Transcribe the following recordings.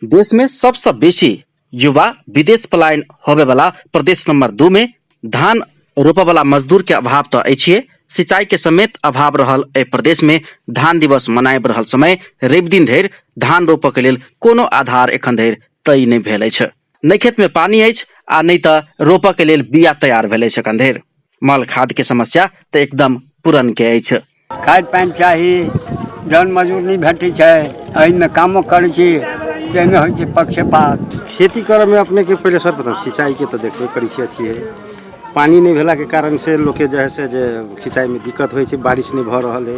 देश में सबसे बेसी युवा विदेश पलायन होवे वाला प्रदेश नंबर 2 में धान रोपे वाला मजदूर के अभाव तो अछिए, सिंचाई के समेत अभाव रहल एहि प्रदेश में धान दिवस मनाबि रहल समय रवि दिन धरि धान रोपऽ के लेल कोनो आधार एखन धरि तय नहि भेल अछि। नहि खेत में पानी अछि आ नहि तऽ रोपऽ के लेल बिया तैयार भेल अछि एखन धरि। मल खाद के समस्या तऽ एकदम पुरन के अछि। खाद पानि चाही, जन मजदूर नहि भेटै छै, एहिमे कामो करै छी ताहिमे होइ छै पक्षपात। खेती करऽमे अपनेके पहिले सर्वप्रथम सिंचाइके तऽ देखबे करै छियै, अथी हइ पानि नहि भेलाके कारणसँ लोकके जे हइ से जे सिंचाइमे दिक्कत होइ छै, बारिश नहि भऽ रहल हइ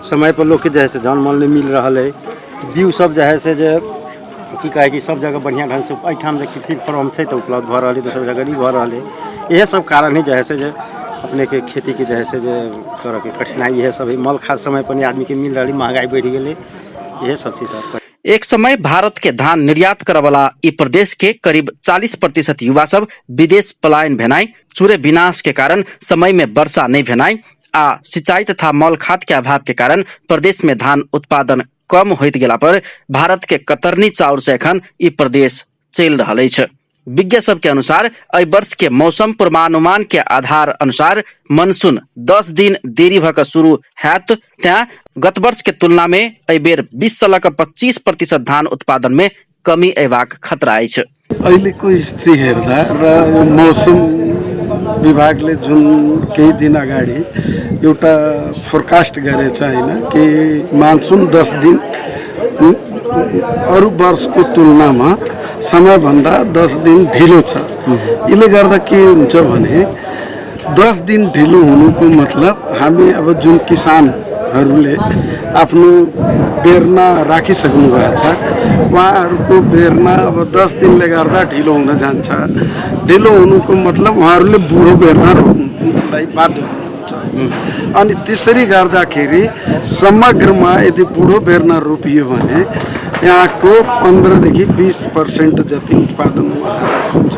समयपर, लोकके जे हइ से जन मल नहि मिल रहल हइ, बीउ सब जे हइ से जे की कहै छै सब जगह बढ़िआँ ढङ्गसँ एहिठाम जे कृषि फॉर्म छै तऽ उपलब्ध भऽ रहल हइ, दोसर जगह नहि भऽ रहल हइ। इएह सब कारण हइ जे हइ से जे अपनेके खेतीके जे हइ से जे करऽके कठिनाइ इएह सब हइ। मल खाद समयपर नहि आदमीके मिल रहल हइ, महगाइ बढ़ि गेलै, इएह सब छै सर। एक समय भारत के धान निर्यात करऽ वाला ई प्रदेश के करीब 40% युवा सब विदेश पलायन भेनाइ, चूरे विनाश के कारण समय में वर्षा नहीं भेनाइ आ सिंचाई तथा मल खाद के अभाव के कारण प्रदेश में धान उत्पादन कम होइत गेला पर भारत के कतरनी चाउर से एखन ई प्रदेश चलि रहल अछि। विज्ञ सब के अनुसार एहि वर्ष के मौसम पूर्वानुमान के आधार अनुसार मानसून 10 दिन देरी भऽ कऽ शुरू हैत, तैं गत वर्ष के तुलना में एहि बेर 20 सँ लऽ कऽ 25% धान उत्पादन में कमी अयबाक खतरा अछि। अहिलेको स्थिति हेर्दा र यो मौसम विभागले जुन केही दिन अगाडि एउटा फोरकास्ट गरेछ होइन कि मानसुन 10 दिन अरू वर्षको तुलनामा समयभन्दा 10 दिन ढिलो छ। यसले गर्दा के हुन्छ भने 10 दिन ढिलो हुनुको मतलब हामी अब जुन किसानहरूले आफ्नो बेर्ना राखिसक्नु भएको छ उहाँहरूको बेर्ना अब 10 दिनले गर्दा ढिलो हुन जान्छ। ढिलो हुनुको मतलब उहाँहरूले बुढो बेर्ना रोप्नुलाई बाध्य हुनुहुन्छ। अनि त्यसरी गर्दाखेरि समग्रमा यदि बुढो बेर्ना रोपियो भने यहाँको 15 देखि 20% जति उत्पादनमा ह्रास हुन्छ।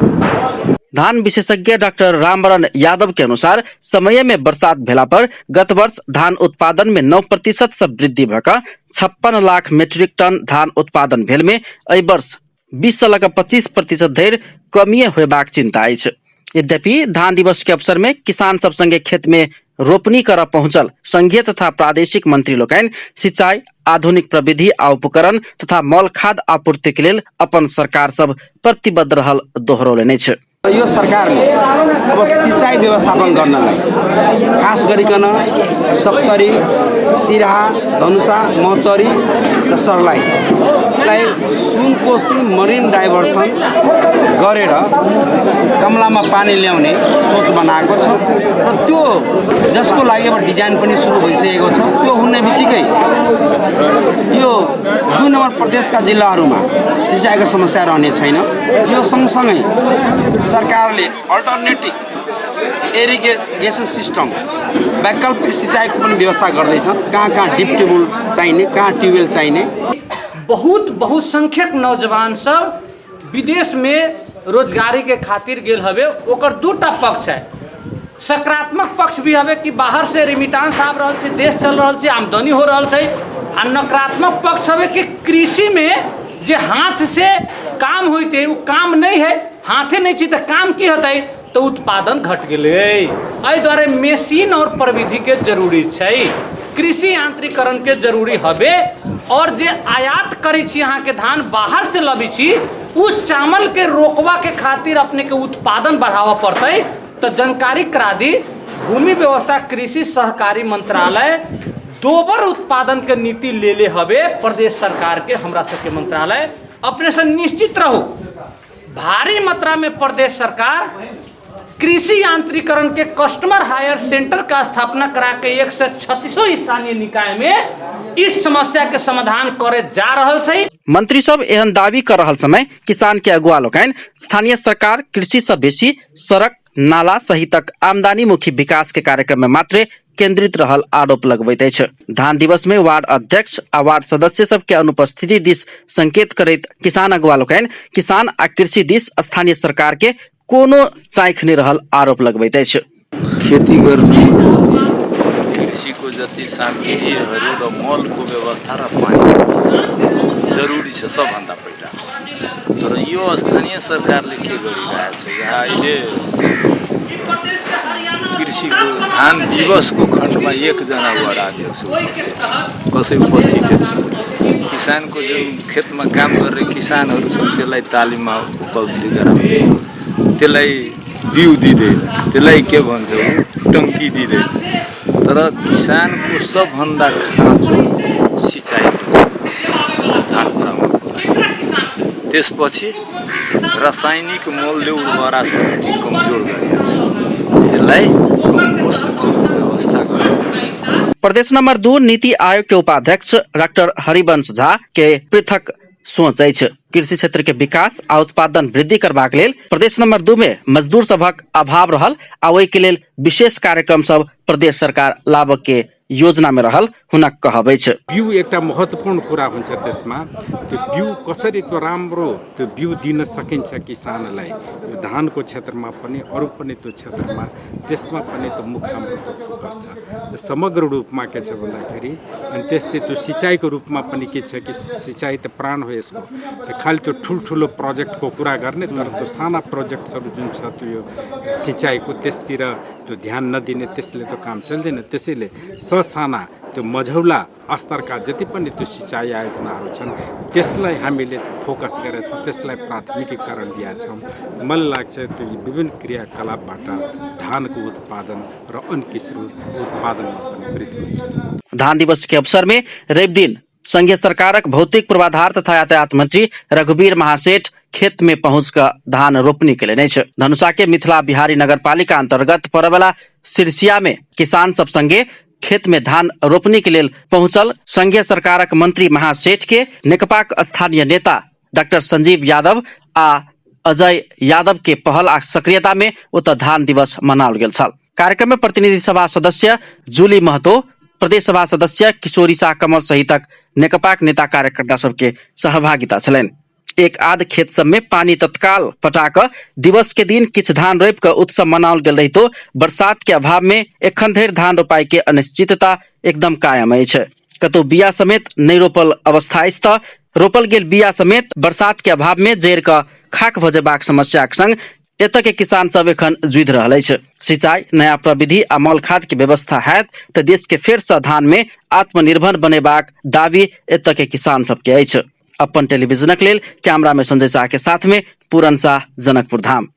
धान विशेषज्ञ डॉक्टर रामवरण यादव के अनुसार समय में बरसात भेला पर गत वर्ष धान उत्पादन में 9% से वृद्धि भऽ कऽ 56 लाख मेट्रिक टन धान उत्पादन भेल में एहि वर्ष 20 सँ लऽ कऽ 25% धरि कमिए होयबाक चिंता अछि। यद्यपि धान दिवस के अवसर में किसान सब संगे खेत में रोपनी करऽ पहुंचल संघीय तथा प्रादेशिक मंत्री लोकनि सिंचाई, आधुनिक प्रविधि आ उपकरण तथा मल खाद आपूर्ति के लेल अपन सरकार सब प्रतिबद्ध रहल दोहरौलनि अछि। यो सरकारले अब सिँचाइ व्यवस्थापन गर्नलाई खास गरिकन सप्तरी, सिराहा, धनुषा, महोत्तरी र सर्लाहीलाई सुनकोशी मरिन डाइभर्सन गरेर कमलामा पानी ल्याउने सोच बनाएको छ र त्यो जसको लागि अब डिजाइन पनि सुरु भइसकेको छ। त्यो हुने बित्तिकै यो 2 नम्बर प्रदेशका जिल्लाहरूमा सिँचाइको समस्या रहने छैन। यो सँगसँगै सरकारले अल्टरनेटिभ इरिगेसन सिस्टम, वैकल्पिक सिँचाइको पनि व्यवस्था गर्दैछ। कहाँ कहाँ डिप ट्युबवेल चाहिने, कहाँ ट्युबवेल चाहिने। बहुत बहुसंख्यक नौजवान सब विदेश में रोजगारी के खातिर गेल हवे। ओकर दूटा पक्ष है, सकारात्मक पक्ष भी हवे कि बाहर से रिमिटांस आबि रहल छै, देश चल रहल छै, आमदनी हो रहल छै, आ नकारात्मक पक्ष हवे कि कृषि में जे हाथ से काम होते वो काम नहीं है, हाथे नहीं छै तऽ काम की होतै, तऽ उत्पादन घट गेलै। एहि दुआरे मशीन और प्रविधि के जरूरी छै, कृषि यांत्रिकरण के जरूरी हवे। और जे आयात करै छी अहाँके धान बाहर से लबै छी, उ चावल के रोकवा के खातिर अपने के उत्पादन बढ़ावा पड़तै। तो जानकारी करा दी, भूमि व्यवस्था कृषि सहकारी मंत्रालय दोबर उत्पादन के नीति ले ले हवे प्रदेश सरकार के हमरा सबके मंत्रालय। अपने से निश्चित रहू, भारी मात्रा में प्रदेश सरकार कृषि यांत्रिकरण के कस्टमर हायर सेंटर का स्थापना करा के 136 स्थानीय निकाय में इस समस्या के समाधान करे जा रहल छै। मंत्री सब एहन दावी कर रहल समय किसान के अगुआ लोकनि स्थानीय सरकार कृषि से बेसी सड़क, नाला सहितक आमदनी मुखी विकास के कार्यक्रम में मात्रे केंद्रित रहल आरोप लगबैत अछि। धान दिवस में वार्ड अध्यक्ष आ वार्ड सदस्य सब के अनुपस्थिति दिस संकेत करैत किसान अगुआ लोकनि किसान आ कृषि दिस स्थानीय सरकार के कोनो चाँखि नहि रहल आरोप लगबैत अछि। खेती गर्नु कृषिको जति सामग्रीहरू र मलको व्यवस्था र पानी जरुरी छ सबभन्दा पहिला। तर यो स्थानीय सरकारले के गरिरहेछ, यहाँ अहिले कृषिको धान दिवसको खण्डमा एकजना वडा अध्यक्ष उपस्थित छ, कसै उपस्थित छैन। किसानको जुन खेतमा काम गर्ने किसानहरू छन् त्यसलाई तालिममा उपलब्धि गराउँदैन, त्यसलाई बिउ दिँदैन, त्यसलाई के भन्छ टङ्की दिँदैन। तर किसानको सबभन्दा खाँचो सिँचाइको छ धान पुऱ्याउनको लागि। त्यसपछि रासायनिक मलले उर्वरा शक्ति कमजोर गरिएको छ, त्यसलाई कम्पोस्ट मलको व्यवस्था गर्नुपर्छ। प्रदेश नंबर 2 नीति आयोग के उपाध्यक्ष डॉक्टर हरिवंश झा के पृथक सोच अछि। कृषि क्षेत्र के विकास आ उत्पादन वृद्धि करबाक लेल प्रदेश नंबर 2 में मजदूर सभक अभाव रहल आ ओहि के लेल विशेष कार्यक्रम सब प्रदेश सरकार लाबऽ के योजना में रहल हुनक कहब अछि। बिउ एउटा महत्त्वपूर्ण कुरा हुन्छ, त्यसमा त्यो बिउ कसरी त्यो राम्रो त्यो बिउ दिन सकिन्छ किसानलाई, यो धानको क्षेत्रमा पनि अरू पनि त्यो क्षेत्रमा त्यसमा पनि त्यो मुख्य हाम्रो त्यो फोकस छ। त्यो समग्र रूपमा के छ भन्दाखेरि अनि त्यस्तै त्यो सिँचाइको रूपमा पनि के छ कि सिँचाइ त प्राण हो यसको, त्यो खालि त्यो ठुल्ठुलो प्रोजेक्टको कुरा गर्ने तर त्यो साना प्रोजेक्ट्सहरू जुन छ त्यो यो सिँचाइको त्यसतिर त्यो ध्यान नदिने, त्यसले त्यो काम चल्दैन। त्यसैले ससाना त्यो मझौला स्तरका जति पनि त्यो सिँचाइ आयोजनाहरू छन् त्यसलाई हामीले फोकस गरेका छौँ, त्यसलाई प्राथमिकीकरण दिएका छौँ। मलाई लाग्छ त्यो यी विभिन्न क्रियाकलापबाट धानको उत्पादन र अन्य किसिम उत्पादनमा पनि वृद्धि हुन्छ। धान दिवस के अवसर में रवि दिन संघीय सरकारक भौतिक पूर्वाधार तथा यातायात मंत्री रघुवीर महासेठ खेत में पहुंच कर धान रोपनी के लेने अछि। धनुषा के मिथिला बिहारी नगरपालिका अंतर्गत पड़ेवाला सिरसिया में किसान सब संगे खेत में धान रोपनी के लेल पहुंचल संघीय सरकारक मंत्री महासेठ के नेकपाक स्थानीय नेता डॉक्टर संजीव यादव आ अजय यादव के पहल आ सक्रियता में ओतऽ धान दिवस मनाओल गेल छल। कार्यक्रम में प्रतिनिधि सभा सदस्य जूली महतो, प्रदेश सभा सदस्य किशोरी शाह कमल सहितक नेकपाक नेता कार्यकर्ता सबके सहभागिता छलनि। एक आध खेत सब में पानी तत्काल पटा कऽ दिवस के दिन किछ धान रोपि कऽ उत्सव मनाओल गेल रहितो बरसात के अभाव में एखन धरि धान रोपाई के अनिश्चितता एकदम कायम अछि। कतौ बिया समेत नहि रोपल अवस्था अछि तऽ रोपल गेल बिया समेत बरसात के अभाव में जड़ि कऽ खाक भऽ जेबाक समस्याक संग एतऽ के किसान सब एखन जुझि रहल अछि। सिंचाई, नया प्रविधि आ मल खाद के व्यवस्था हैत तऽ देश के फेर सँ धान में आत्मनिर्भर बनेबाक दावी एतऽ के किसान सबके अछि। अपन टेलीविजनक लेल कैमरा में संजय शाह के साथ में पूरन शाह, जनकपुर धाम।